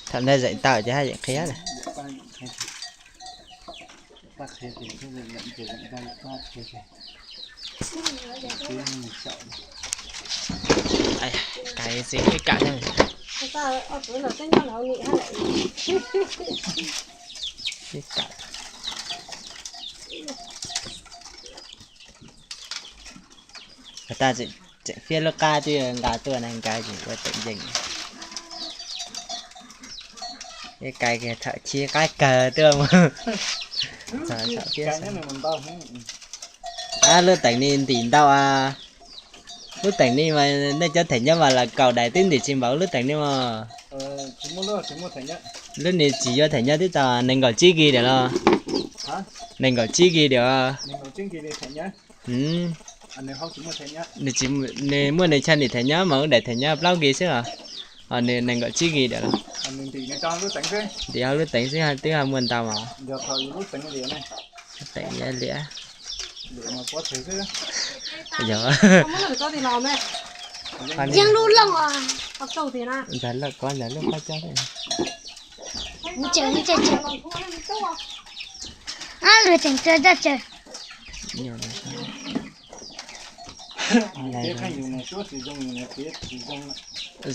Thaum ntawd zeem tau ces haj yeem qhia lawm. Kais xis ib kam thiab. Ib kam. Tag tseem fiab lub qab twb nqa tuaj na, nqa tseem ua teem yees. Ib kais kiag thaum chiv qab kawg tuaj mus. Lub teem ni ntim ntau. Lub teem ni mas nej cov them nyob mas los kaum daim twb ntim tsis npaum lub teem ni mas. Lub ni tsis yuav them nyob twb tau nees nkaum tsib kis diam los? Nees nkaum tsib kis diam. Nws muaj nws chaw ntim them nyob mas lub daim them nyob plaub kis xwb os. Ho nws nees nkaum tsib kis diam los? Ntim hauv lub teem xwb twb ho muaj ntau mas. Teem liam. Yog. Yeej lub looj. Ntxag lawm kov ntxag lub qab cog. Lwm tseem txog dab tsi?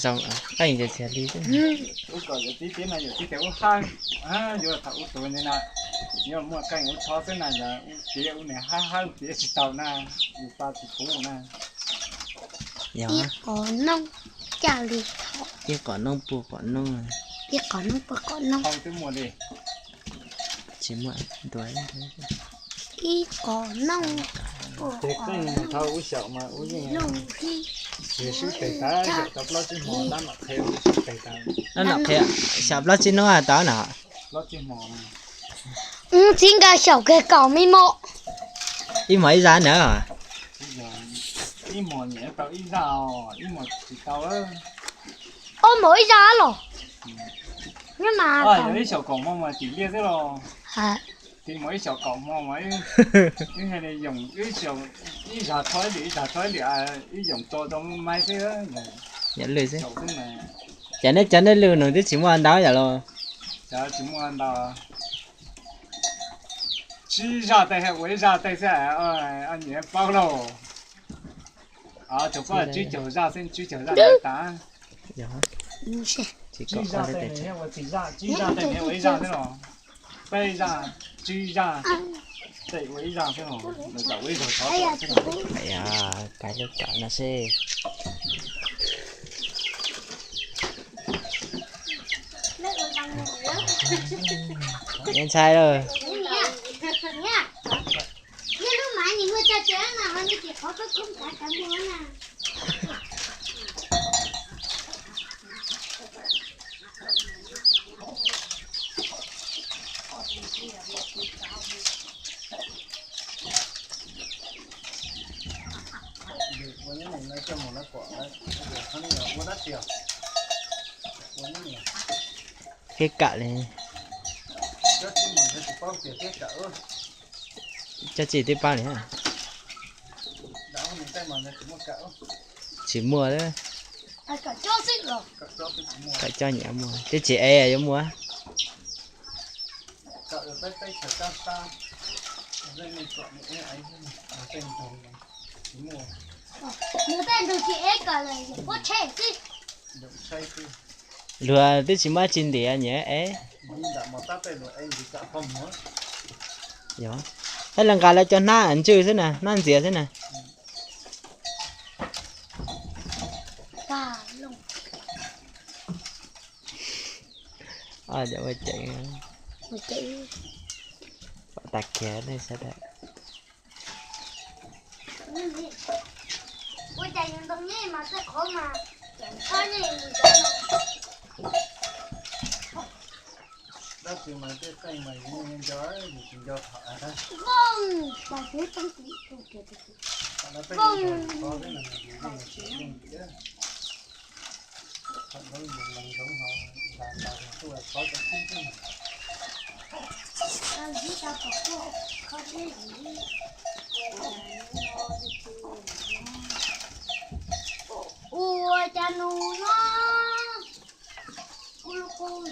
Zoo, qeej txias li. Yuav thaum ub tus ntawd na, yuav muaj qeej ua tsho xwb na, yog ua tiav ua nws hab hawb tiav tsis tau na, yus pa tsis puv na. Ib qos noob caj li thaum. Ib qos noob puag qos noob. Ib qos noob puag qos noob. Tsis muaj ntua. Ib qos noob puag qos noob. Ib qos noob puag qos noob. Dab nom qhia xyaum plaub tsib hnub tau na. Txiv nkawd xyaum kiag kaum me mos. Ib hmos ib zaj na. Ob hmos ib zaj los? Ib xyaum kaum hmo mas tim liaj xwb los? Tim mas ib xyaum kaum hmo mas ib zag rho ib lwm, ib zag rho ib lwm, ib yoom tso rau maiv xwb. Ces nej cov nej lwm nus twb tsis muaj ntau yam los? Tsis muaj ntau. Tsib zaj tej ua ib zaj tej xwb, nyiam paub lauj. Tsuas pab tsib caug zaj xwb, tsib caug zaj tas. Tsib zaj tej ua ib zaj xwb los? Peb zaj, tsib zaj, tej ua ib zaj xwb los? Lawv tam ua ib zaug tov xwb los? Kais lub kawm no seb. Ntshai lawm. Thiab kawm li. Cov tsis twb paub li. Tsis muaj. Kawm coj nyiam muaj, twb tsis ev yuav muaj. Luag twb tsis muaj tsis ntiav nyiam ev. Yog, tab lawv nqa lawv cov hnab ntswj xwb na, hnab ntxias xwb na. Cov ua ceev, pom tas kiag nej sawv daws. Dab tsi mas tej qeej mas yus yeej nco, yus tsis nco tham. Ua cas nus no, kuv lub qub